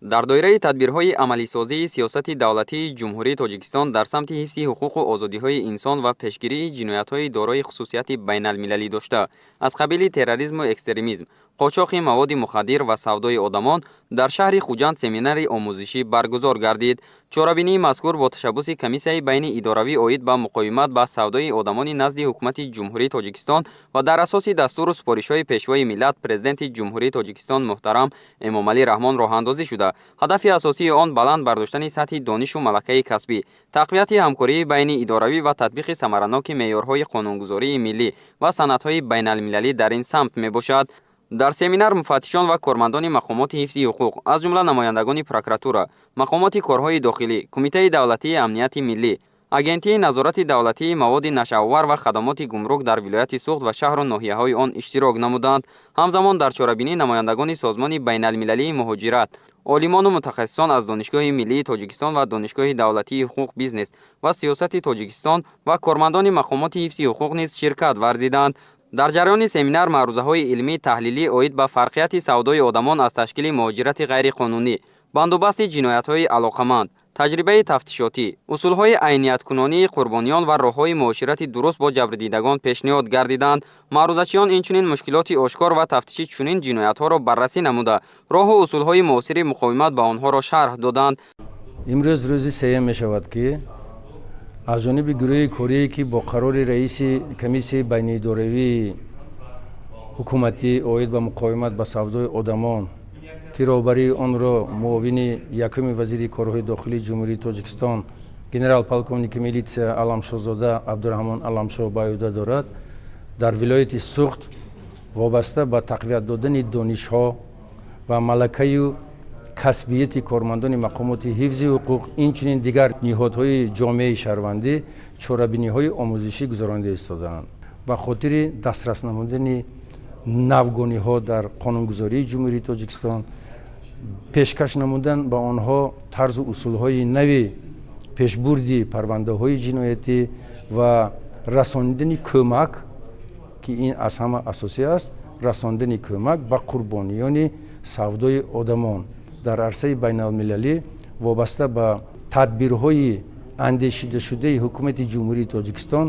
Дар доираи тадбирҳои амалисозии сиёсати давлатии Ҷумҳурии Тоҷикистон дар самти ҳифзи ҳуқуқу озодиҳои инсон ва пешгирии ҷиноятҳои дорои хусусияти байналмилалӣ дошта, аз қабили терроризму экстремизм, қочоқи маводи мухаддир ва савдои одамон, дар шаҳри Хуҷанд семинари омӯзишӣ баргузор гардид. Чорабинии мазкур бо ташаббуси Комиссияи байни идоравӣ оид ба муқовимат ба савдои одамони назди Ҳукумати Ҷумҳурии Тоҷикистон ва дар асоси дастуру супоришҳои Пешвои миллат, Президенти Ҷумҳурии Тоҷикистон муҳтарам Эмомалӣ Раҳмон роҳандозӣ шуда, ҳадафи асосии он баланд бардоштани сатҳи донишу малакаи касбӣ, тақвияти ҳамкории байни идоравӣ ва татбиқи самараноки меъёрҳои қонунгузории миллӣ ва санадҳои байналмилалӣ дар ин самт мебошад. Дар семинар муфаттишон ва кормандони мақомоти ҳифзи ҳуқуқ, аз ҷумла намояндагони прокуратура, мақомоти корҳои дохилӣ, Кумитаи давлатии амнияти миллӣ, Агентии назорати давлатии маводи нашъаовар ва хадамоти гумрук дар вилояти Суғд ва шаҳру ноҳияҳои он иштирок намуданд. Ҳамзамон дар чорабинӣ намояндагони Созмони байналмилалии муҳоҷират, олимону мутахассисон аз Донишгоҳи миллии Тоҷикистон ва Донишгоҳи давлатии ҳуқуқ, бизнес ва сиёсати Тоҷикистон ва кормандони мақомоти ҳифзи ҳуқуқ низ ширкат варзиданд. Дар ҷараёни семинар маърузаҳои илмӣ таҳлилӣ оид ба фарқияти савдои одамон аз ташкили муҳоҷирати ғайриқонунӣ, бандубасти ҷиноятҳои алоқаманд, таҷрибаи тафтишотӣ, усулҳои айнияткунонии қурбониён ва роҳҳои муоширати дуруст бо ҷабрдидагон пешниҳод гардиданд. Маърузачиён инчунин мушкилоти ошкор ва тафтиши чунин ҷиноятҳоро баррасӣ намуда, роҳу усулҳои муосири муқовимат ба онҳоро шарҳ доданд. Имрӯз рӯзи сеюм мешавад, ки аз ҷониби гурӯҳи корие, ки бо қарори раиси Комиссияи байниидоравии ҳукуматӣ оид ба муқовимат ба савдои одамон, ки роҳбарии онро муовини якуми вазири корҳои дохилии Ҷумҳурии Тоҷикистон, генерал-полковники милитсия Аламшоҳзода Абдураҳмон Аламшоҳ ба ӯҳда дорад, дар вилояти Суғд вобаста ба тақвият додани донишҳо ва малакаю касбияти кормандони мақомоти ҳифзи ҳуқуқ, инчунин дигар ниҳодҳои ҷомеаи шаҳрвандӣ чорабиниҳои омӯзишӣ гузаронида истодаанд. Ба хотири дастрас намудани навгониҳо дар қонунгузории Ҷумҳурии Тоҷикистон, пешкаш намудан ба онҳо тарзу усулҳои нави пешбурди парвандаҳои ҷиноятӣ ва расонидани кӯмак, ки ин аз ҳама асосӣ аст, расондани кӯмак ба қурбониёни савдои одамон дар арсаи байналмилалӣ, вобаста ба тадбирҳои андешидашудаи Ҳукумати Ҷумҳурии Тоҷикистон,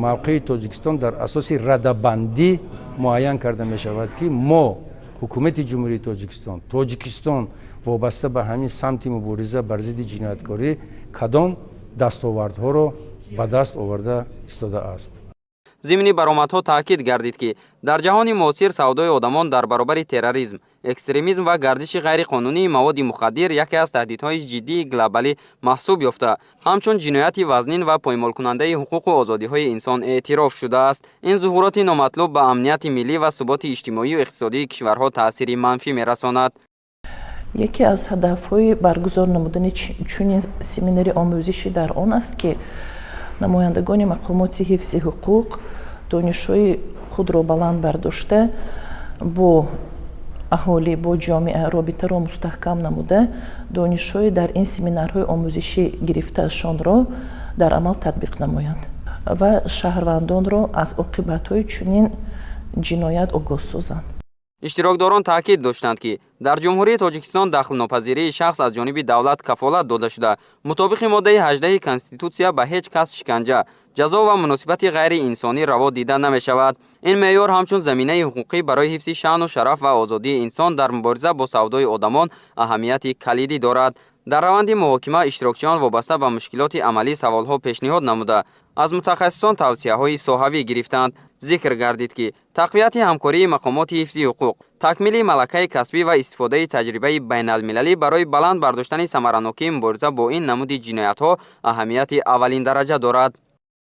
мавқеи Тоҷикистон дар асоси радабандӣ муайян карда мешавад, ки мо, Ҳукумати Ҷумҳурии Тоҷикистон, вобаста ба ҳамин самти мубориза бар зидди ҷинояткорӣ кадом дастовардҳоро ба даст оварда истодааст. Зимни баромадҳо таъкид гардид, ки дар ҷаҳони муосир савдои одамон дар баробари терроризм, экстремизм ва гардиши ғайриқонунии маводи мухаддир яке аз таҳдидҳои ҷиддии глобалӣ маҳсуб ёфта, ҳамчун ҷинояти вазнин ва поймолкунандаи ҳуқуқу озодиҳои инсон эътироф шудааст. Ин зуҳуроти номатлуб ба амнияти миллӣ ва суботи иҷтимоию иқтисодии кишварҳо таъсири манфӣ мерасонад. Яке аз ҳадафҳои баргузор намудани чунин семинари омӯзишӣ дар он аст, ки намояндагони мақомоти ҳифзи ҳуқуқ донишҳои худро баланд бардошта, бо аҳолӣ, бо ҷомеа робитаро мустаҳкам намуда, донишҳои дар ин семинарҳои омӯзишӣ гирифтаашонро дар амал татбиқ намоянд ва шаҳрвандонро аз оқибатҳои чунин ҷиноят огоҳ созанд. Иштирокдорон таъкид доштанд, ки дар Ҷумҳурии Тоҷикистон дахлнопазирии шахс аз ҷониби давлат кафолат дода шуда, мутобиқи моддаи 18 Конститутсия ба ҳеҷ кас шиканҷа, ҷазо ва муносибати ғайриинсонӣ раво дида намешавад. Ин меъёр ҳамчун заминаи ҳуқуқӣ барои ҳифзи шаъну шараф ва озодии инсон дар мубориза бо савдои одамон аҳамияти калидӣ дорад. Дар раванди муҳокима иштирокчиён вобаста ба мушкилоти амалӣ саволҳо пешниҳод намуда, аз мутахассисон тавсияҳои соҳавӣ гирифтанд. Зикр гардид, ки тақвияти ҳамкории мақомоти ҳифзи ҳуқуқ, такмили малакаи касбӣ ва истифодаи таҷрибаи байналмилалӣ барои баланд бардоштани самаранокии мубориза бо ин намуди ҷиноятҳо аҳамияти аввалиндараҷа дорад.